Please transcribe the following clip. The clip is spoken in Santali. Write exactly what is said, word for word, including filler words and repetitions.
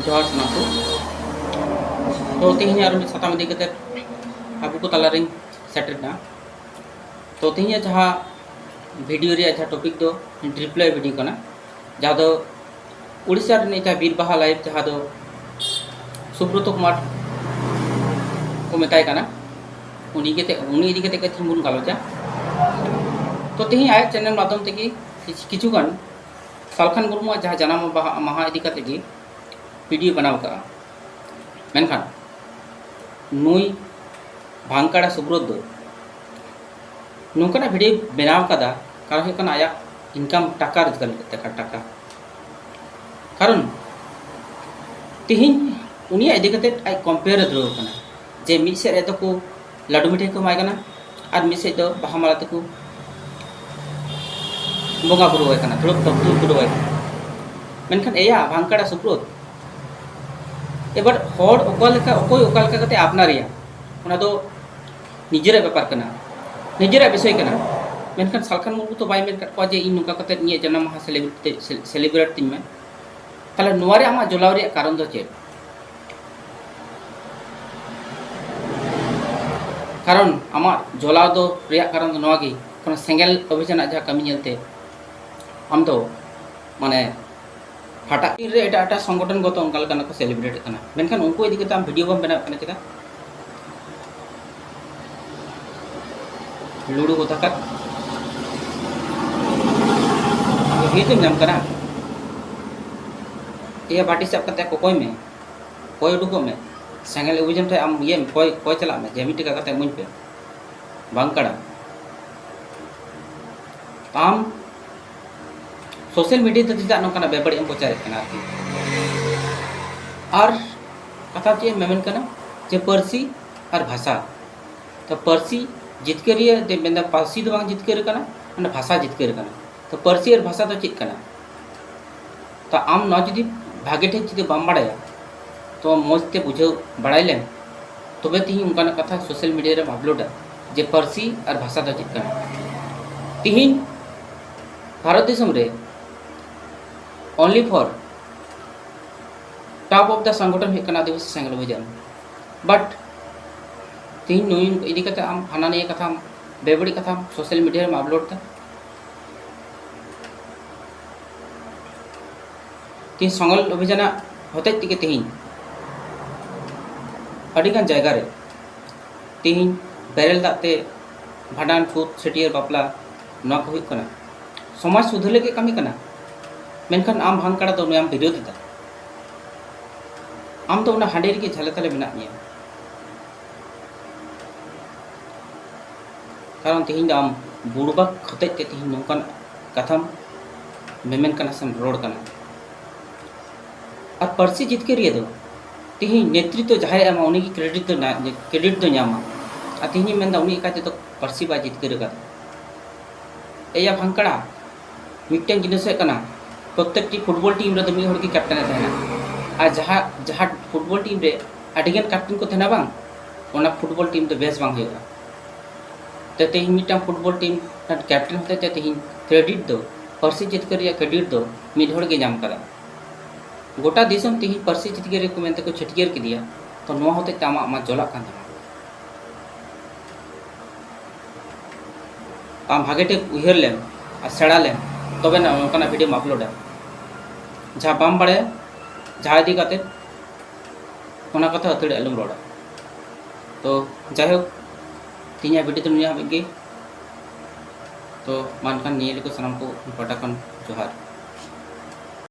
ᱡᱚᱦᱟᱨ ᱥᱟᱱᱟᱢ ᱠᱚ᱾ ᱛᱚ, ᱛᱮᱦᱮᱧ ᱟᱨ ᱢᱤᱫ ᱥᱟᱛᱟᱢ ᱤᱫᱤ ᱠᱟᱛᱮ ᱟᱵᱚ ᱠᱚ ᱛᱟᱞᱟᱨᱤᱧ ᱥᱮᱴᱮᱨ ᱮᱱᱟ᱾ ᱛᱚ, ᱛᱮᱦᱮᱧᱟᱜ ᱡᱟᱦᱟᱸ ᱵᱷᱤᱰᱤᱭᱳ ᱨᱮᱭᱟᱜ ᱡᱟᱦᱟᱸ ᱴᱚᱯᱤᱠ ᱫᱚ ᱨᱤᱯᱞᱟᱭ ᱵᱷᱤᱰᱤᱭᱳ ᱠᱟᱱᱟ, ᱡᱟᱦᱟᱸ ᱫᱚ ᱩᱲᱤᱥᱥᱟ ᱨᱤᱱᱤᱡ ᱡᱟᱦᱟᱸ ᱵᱤᱨ ᱵᱟᱦᱟ ᱞᱟᱭᱤᱵᱷ, ᱡᱟᱦᱟᱸ ᱫᱚ ᱥᱩᱵᱨᱚᱛᱚ ᱠᱩᱢᱟᱨ ᱠᱚ ᱢᱮᱛᱟᱭ ᱠᱟᱱᱟ, ᱩᱱᱤ ᱜᱮ ᱛᱮ-, ᱩᱱᱤ ᱤᱫᱤ ᱠᱟᱛᱮ ᱜᱮ ᱛᱮᱦᱮᱧ ᱵᱚᱱ ᱜᱟᱞᱚᱪᱟ᱾ ᱛᱚ, ᱛᱮᱦᱮᱧ ᱟᱭᱟᱜ ᱪᱮᱱᱮᱞ ᱢᱟᱫᱽᱫᱷᱚᱢ ᱛᱮᱜᱮ ᱠᱤᱪᱷᱩ, ᱠᱤᱪᱷᱩ ᱜᱟᱱ ᱥᱟᱞᱠᱷᱟᱱ ᱢᱩᱨᱢᱩᱣᱟᱜ ᱡᱟᱦᱟᱸ ᱡᱟᱱᱟᱢ ᱢᱟᱦᱟ, ᱢᱟᱦᱟ ᱤᱫᱤ ᱠᱟᱛᱮ ᱜᱮ ᱵᱷᱤᱰᱤᱭᱳ ᱵᱮᱱᱟᱣ ᱠᱟᱜᱼᱟ᱾ ᱢᱮᱱᱠᱷᱟᱱ ᱱᱩᱭ ᱵᱷᱟᱝᱠᱟᱲᱟ ᱥᱩᱵᱨᱚᱛ ᱫᱚ ᱱᱚᱝᱠᱟᱱᱟᱜ ᱵᱷᱤᱰᱤᱭᱳ ᱵᱮᱱᱟᱣ ᱠᱟᱫᱟ, ᱠᱟᱨᱚᱱ ᱦᱩᱭᱩᱜ ᱠᱟᱱᱟ ᱟᱭᱟᱜ ᱤᱱᱠᱟᱢ, ᱴᱟᱠᱟ ᱨᱳᱡᱽᱜᱟᱨ ᱞᱟᱹᱜᱤᱫ ᱛᱮ, ᱴᱟᱠᱟ᱾ ᱠᱟᱨᱚᱱ ᱛᱮᱦᱮᱧ ᱩᱱᱤᱭᱟᱜ ᱤᱫᱤ ᱠᱟᱛᱮ ᱟᱡ ᱠᱚᱢᱯᱮᱭᱟᱨ ᱮ ᱫᱷᱩᱨᱟᱹᱣ ᱠᱟᱱᱟ, ᱡᱮ ᱢᱤᱫ ᱥᱮᱫ ᱨᱮᱫᱚ ᱠᱚ ᱞᱟᱹᱰᱩ ᱢᱤᱴᱷᱟᱹᱭ ᱠᱚ ᱮᱢᱟᱭ ᱠᱟᱱᱟ, ᱟᱨ ᱢᱤᱫ ᱥᱮᱫ ᱫᱚ ᱵᱟᱦᱟ ᱢᱟᱞᱟ ᱛᱮᱠᱚ ᱵᱚᱸᱜᱟ ᱵᱩᱨᱩ ᱟᱭ ᱠᱟᱱᱟ, ᱫᱩᱲᱩᱵ ᱛᱚᱯᱛᱩ ᱵᱩᱨᱩ ᱟᱭ ᱠᱟᱱᱟ᱾ ᱢᱮᱱᱠᱷᱟᱱ ᱮᱭᱟ ᱵᱷᱟᱝᱠᱟᱲᱟ ᱥᱩᱵᱨᱚᱛ, ᱮᱵᱟᱨ ᱦᱚᱲ ᱚᱠᱟ ᱞᱮᱠᱟ, ᱚᱠᱚᱭ ᱚᱠᱟ ᱞᱮᱠᱟ ᱠᱟᱛᱮ ᱟᱯᱱᱟᱨᱮᱭᱟ, ᱚᱱᱟ ᱫᱚ ᱱᱤᱡᱮᱨᱟᱜ ᱵᱮᱯᱟᱨ ᱠᱟᱱᱟ, ᱱᱤᱡᱮᱨᱟᱜ ᱵᱤᱥᱚᱭ ᱠᱟᱱᱟ᱾ ᱢᱮᱱᱠᱷᱟᱱ ᱥᱟᱞᱠᱷᱟᱱ ᱢᱩᱨᱢᱩ ᱛᱚ ᱵᱟᱭ ᱢᱮᱱ ᱠᱟᱫ ᱠᱚᱣᱟ ᱡᱮ ᱤᱧ ᱱᱚᱝᱠᱟ ᱠᱟᱛᱮ ᱤᱧᱟᱹᱜ ᱡᱟᱱᱟᱢ ᱢᱟᱦᱟ ᱥᱮᱞᱤᱵᱨᱮᱴ, ᱥᱮᱞᱤᱵᱨᱮᱴ ᱛᱤᱧ ᱢᱮ᱾ ᱛᱟᱦᱞᱮ ᱱᱚᱣᱟ ᱨᱮ ᱟᱢᱟᱜ ᱡᱚᱞᱟᱣ ᱨᱮᱭᱟᱜ ᱠᱟᱨᱚᱱ ᱫᱚ ᱪᱮᱫ? ᱠᱟᱨᱚᱱ ᱟᱢᱟᱜ ᱡᱚᱞᱟᱣ ᱫᱚ ᱨᱮᱭᱟᱜ ᱠᱟᱨᱚᱱ ᱫᱚ ᱱᱚᱣᱟ ᱜᱮ, ᱠᱳᱱᱳ ᱥᱮᱸᱜᱮᱞ ᱚᱵᱷᱤᱡᱟᱱᱟᱜ ᱡᱟᱦᱟᱸ ᱠᱟᱹᱢᱤ ᱧᱮᱞᱛᱮ ᱟᱢ ᱫᱚ, ᱢᱟᱱᱮ, ᱯᱷᱟᱴᱟᱜ ᱨᱮ ᱮᱴᱟᱜ ᱮᱴᱟᱜ ᱥᱚᱝᱜᱚᱴᱷᱚᱱ ᱜᱚᱛᱚ ᱚᱱᱠᱟ ᱞᱮᱠᱟᱱᱟᱜ ᱠᱚ ᱥᱮᱞᱤᱵᱨᱮᱴ ᱠᱟᱱᱟ, ᱢᱮᱱᱠᱷᱟᱱ ᱩᱱᱠᱩ ᱤᱫᱤ ᱠᱟᱛᱮ ᱟᱢ ᱵᱷᱤᱰᱤᱭᱳ ᱵᱟᱢ ᱵᱮᱱᱟᱣᱮᱫ ᱠᱟᱱᱟ ᱪᱮᱫᱟᱜ? ᱞᱩᱲᱩ ᱠᱚᱛᱷᱟᱠᱟᱨ ᱵᱷᱤᱛ ᱮᱢ ᱧᱟᱢ ᱠᱟᱱᱟ᱾ ᱤᱭᱟᱹ ᱵᱟᱹᱴᱤ ᱥᱟᱵ ᱠᱟᱛᱮ ᱠᱚᱠᱚᱭ ᱢᱮ, ᱠᱚᱭ ᱩᱰᱩᱠᱚᱜ ᱢᱮ, ᱥᱮᱸᱜᱮᱞ ᱚᱵᱷᱤᱡᱟᱱ ᱴᱷᱮᱱ ᱟᱢ ᱤᱭᱟᱹ ᱢᱮ, ᱠᱚᱭ, ᱠᱚᱭ ᱪᱟᱞᱟᱜ ᱢᱮ ᱡᱮ ᱢᱤᱫ ᱴᱟᱠᱟ ᱠᱟᱛᱮ ᱤᱢᱟᱹᱧ ᱯᱮ᱾ ᱵᱟᱝ ᱠᱟᱲᱟ, ᱟᱢ ᱥᱳᱥᱟᱞ ᱢᱤᱰᱤᱭᱟ ᱛᱮ ᱪᱮᱫᱟᱜ ᱱᱚᱝᱠᱟᱱᱟᱜ ᱵᱮᱵᱟᱹᱲᱤᱡ ᱮᱢ ᱯᱨᱚᱪᱟᱨᱮᱫ ᱠᱟᱱᱟ ᱟᱨᱠᱤ? ᱟᱨ ᱠᱟᱛᱷᱟ ᱪᱮᱫ ᱮᱢ ᱢᱮᱢᱮᱱ ᱠᱟᱱᱟ ᱡᱮ ᱯᱟᱹᱨᱥᱤ ᱟᱨ ᱵᱷᱟᱥᱟ, ᱛᱚ ᱯᱟᱹᱨᱥᱤ ᱡᱤᱛᱠᱟᱹᱨᱤᱭᱟᱹ ᱫᱚ ᱢᱮᱱᱫᱟ, ᱯᱟᱹᱨᱥᱤ ᱫᱚ ᱵᱟᱝ ᱡᱤᱛᱠᱟᱹᱨ ᱠᱟᱱᱟ, ᱢᱟᱱᱮ ᱵᱷᱟᱥᱟ ᱡᱤᱛᱠᱟᱹᱨ ᱠᱟᱱᱟ᱾ ᱛᱚ ᱯᱟᱹᱨᱥᱤ ᱟᱨ ᱵᱷᱟᱥᱟ ᱫᱚ ᱪᱮᱫ ᱠᱟᱱᱟ? ᱛᱚ ᱟᱢ ᱱᱚᱣᱟ ᱡᱩᱫᱤ ᱵᱷᱟᱜᱮ ᱴᱷᱤᱠ ᱡᱩᱫᱤ ᱵᱟᱢ ᱵᱟᱲᱟᱭᱟ, ᱛᱚ ᱢᱚᱡᱽ ᱛᱮ ᱵᱩᱡᱷᱟᱹᱣ ᱵᱟᱲᱟᱭ ᱞᱮᱢ, ᱛᱚᱵᱮ ᱛᱮᱦᱮᱧ ᱚᱱᱠᱟᱱᱟᱜ ᱠᱟᱛᱷᱟ ᱥᱳᱥᱟᱞ ᱢᱤᱰᱤᱭᱟ ᱨᱮᱢ ᱟᱯᱞᱳᱰᱟ ᱡᱮ ᱯᱟᱹᱨᱥᱤ ᱟᱨ ᱵᱷᱟᱥᱟ ᱫᱚ ᱪᱮᱫ ᱠᱟᱱᱟ᱾ ᱛᱮᱦᱮᱧ ᱵᱷᱟᱨᱚᱛ ᱫᱤᱥᱚᱢ ᱨᱮ only for top of the ᱥᱚᱝᱜᱚᱴᱷᱚᱱ ᱦᱩᱭᱩᱜ ᱠᱟᱱᱟ ᱟᱹᱫᱤᱵᱟᱹᱥᱤ ᱥᱮᱸᱜᱮᱞ ᱚᱵᱷᱤᱡᱟᱱ᱾ But ᱛᱮᱦᱮᱧ ᱱᱩᱭ ᱤᱫᱤ ᱠᱟᱛᱮ ᱟᱢ ᱦᱟᱱᱟ ᱱᱤᱭᱟᱹ ᱠᱟᱛᱷᱟᱢ, ᱵᱮᱵᱟᱹᱲᱤᱡ ᱠᱟᱛᱷᱟᱢ social media ᱨᱮᱢ upload ᱮᱫᱟ᱾ ᱛᱮᱦᱮᱧ ᱥᱮᱸᱜᱮᱞ ᱚᱵᱷᱤᱡᱟᱱᱟᱜ ᱦᱚᱛᱮᱡ ᱛᱮᱜᱮ ᱛᱮᱦᱮᱧ ᱟᱹᱰᱤᱜᱟᱱ ᱡᱟᱭᱜᱟ ᱨᱮ ᱛᱮᱦᱮᱧ ᱵᱮᱨᱮᱞ ᱫᱟᱜ ᱛᱮ ᱵᱷᱟᱸᱰᱟᱱ, ᱪᱷᱩᱛ, ᱪᱷᱟᱹᱴᱭᱟᱹᱨ, ᱵᱟᱯᱞᱟ, ᱱᱚᱣᱟ ᱠᱚ ᱦᱩᱭᱩᱜ ᱠᱟᱱᱟ᱾ ᱥᱚᱢᱟᱡᱽ ᱥᱩᱫᱷᱟᱹᱨ ᱞᱟᱹᱜᱤᱫ ᱠᱟᱹᱢᱤ ᱠᱟᱱᱟ, ᱢᱮᱱᱠᱷᱟᱱ ᱟᱢ ᱵᱷᱟᱝᱠᱟᱲᱟ ᱫᱚ ᱱᱚᱣᱟᱢ ᱵᱤᱨᱳᱫᱷ ᱮᱫᱟ᱾ ᱟᱢ ᱫᱚ ᱚᱱᱟ ᱦᱟᱺᱰᱤ ᱨᱮᱜᱮ ᱡᱷᱟᱞᱮ ᱛᱟᱞᱮ ᱢᱮᱱᱟᱜ ᱢᱮᱭᱟ᱾ ᱠᱟᱨᱚᱱ ᱛᱮᱦᱮᱧ ᱫᱚ ᱟᱢ ᱵᱩᱲᱵᱟᱠ ᱦᱚᱛᱮᱡ ᱛᱮ ᱛᱮᱦᱮᱧ ᱱᱚᱝᱠᱟᱱ ᱠᱟᱛᱷᱟᱢ ᱢᱮᱢᱮᱱ ᱠᱟᱱᱟ ᱥᱮᱢ ᱨᱚᱲ ᱠᱟᱱᱟ᱾ ᱟᱨ ᱯᱟᱹᱨᱥᱤ ᱡᱤᱛᱠᱟᱹᱨᱤᱭᱟᱹ ᱫᱚ ᱛᱮᱦᱮᱧ ᱱᱮᱛᱨᱤᱛᱵ ᱡᱟᱦᱟᱸᱭ ᱮᱢᱟ, ᱩᱱᱤᱜᱮ credit ᱫᱚ ᱧᱟ-, credit ᱫᱚ ᱧᱟᱢᱟ᱾ ᱟᱨ ᱛᱮᱦᱮᱧ ᱤᱧ ᱢᱮᱱᱫᱟ, ᱩᱱᱤ ᱮᱠᱟᱭ ᱛᱮᱫᱚ ᱯᱟᱹᱨᱥᱤ ᱵᱟᱭ ᱡᱤᱛᱠᱟᱹᱨ ᱟᱠᱟᱫᱟ᱾ ᱮᱭᱟ ᱵᱷᱟᱝᱠᱟᱲᱟ, ᱢᱤᱫᱴᱮᱱ ᱡᱤᱱᱤᱥ ᱦᱩᱭᱩᱜ ᱠᱟᱱᱟ, ᱯᱨᱚᱛᱮᱠᱴᱤ football team ᱨᱮᱫᱚ ᱢᱤᱫ ᱦᱚᱲ ᱜᱮ captain ᱮ ᱛᱟᱦᱮᱱᱟ᱾ ᱟᱨ ᱡᱟᱦᱟᱸ, ᱡᱟᱦᱟᱸ football team ᱨᱮ ᱟᱹᱰᱤᱜᱟᱱ captain ᱠᱚ ᱛᱟᱦᱮᱱᱟ ᱵᱟᱝ, ᱚᱱᱟ football team ᱫᱚ ᱵᱮᱥ ᱵᱟᱝ ᱦᱩᱭᱩᱜᱼᱟ᱾ ᱛᱚ ᱛᱮᱦᱮᱧ ᱢᱤᱫᱴᱟᱝ football team ᱨᱮᱱ captain ᱦᱚᱛᱮᱡ ᱛᱮ ᱛᱮᱦᱮᱧ credit ᱫᱚ, ᱯᱟᱹᱨᱥᱤ ᱡᱤᱛᱠᱟᱹᱨ ᱨᱮᱭᱟᱜ credit ᱫᱚ ᱢᱤᱫ ᱦᱚᱲ ᱜᱮ ᱧᱟᱢ ᱠᱟᱫᱟ᱾ ᱜᱚᱴᱟ ᱫᱤᱥᱚᱢ ᱛᱮᱦᱮᱧ ᱯᱟᱹᱨᱥᱤ ᱡᱤᱛᱠᱟᱹᱨᱤᱭᱟᱹ ᱠᱚ ᱢᱮᱱᱛᱮ ᱠᱚ ᱪᱷᱟᱹᱴᱭᱟᱹᱨ ᱠᱮᱫᱮᱭᱟ, ᱛᱚ ᱱᱚᱣᱟ ᱦᱚᱛᱮᱡ ᱛᱮ ᱟᱢᱟᱜ ᱢᱟ ᱡᱚᱞᱟᱜ ᱠᱟᱱ ᱛᱟᱢᱟ᱾ ᱟᱢ ᱵᱷᱟᱜᱮ ᱴᱷᱤᱠ ᱩᱭᱦᱟᱹᱨ ᱞᱮᱢ ᱟᱨ ᱥᱮᱬᱟ ᱞᱮᱢ, ᱛᱚᱵᱮ ᱱᱟ ᱚᱱᱠᱟᱱᱟᱜ videoᱢ uploadᱟ᱾ ᱡᱟᱦᱟᱸ ᱵᱟᱢ ᱵᱟᱲᱟᱭᱟ, ᱡᱟᱦᱟᱸ ᱤᱫᱤ ᱠᱟᱛᱮ, ᱚᱱᱟ ᱠᱟᱛᱷᱟ ᱟᱹᱛᱷᱟᱹᱲᱤ ᱟᱞᱚᱢ ᱨᱚᱲᱟ᱾ ᱛᱚ ᱡᱟᱭᱦᱳᱠ, ᱛᱮᱦᱮᱧᱟᱜ video ᱫᱚ ᱱᱤᱭᱟᱹ ᱦᱟᱹᱵᱤᱡ ᱜᱮ᱾ ᱛᱚ ᱢᱟ ᱮᱱᱠᱷᱟᱱ ᱱᱤᱭᱟᱹ ᱞᱟᱹᱜᱤᱫ ᱥᱟᱱᱟᱢ ᱠᱚ ᱤᱧ ᱯᱟᱦᱴᱟ ᱠᱷᱚᱱ ᱡᱚᱦᱟᱨ᱾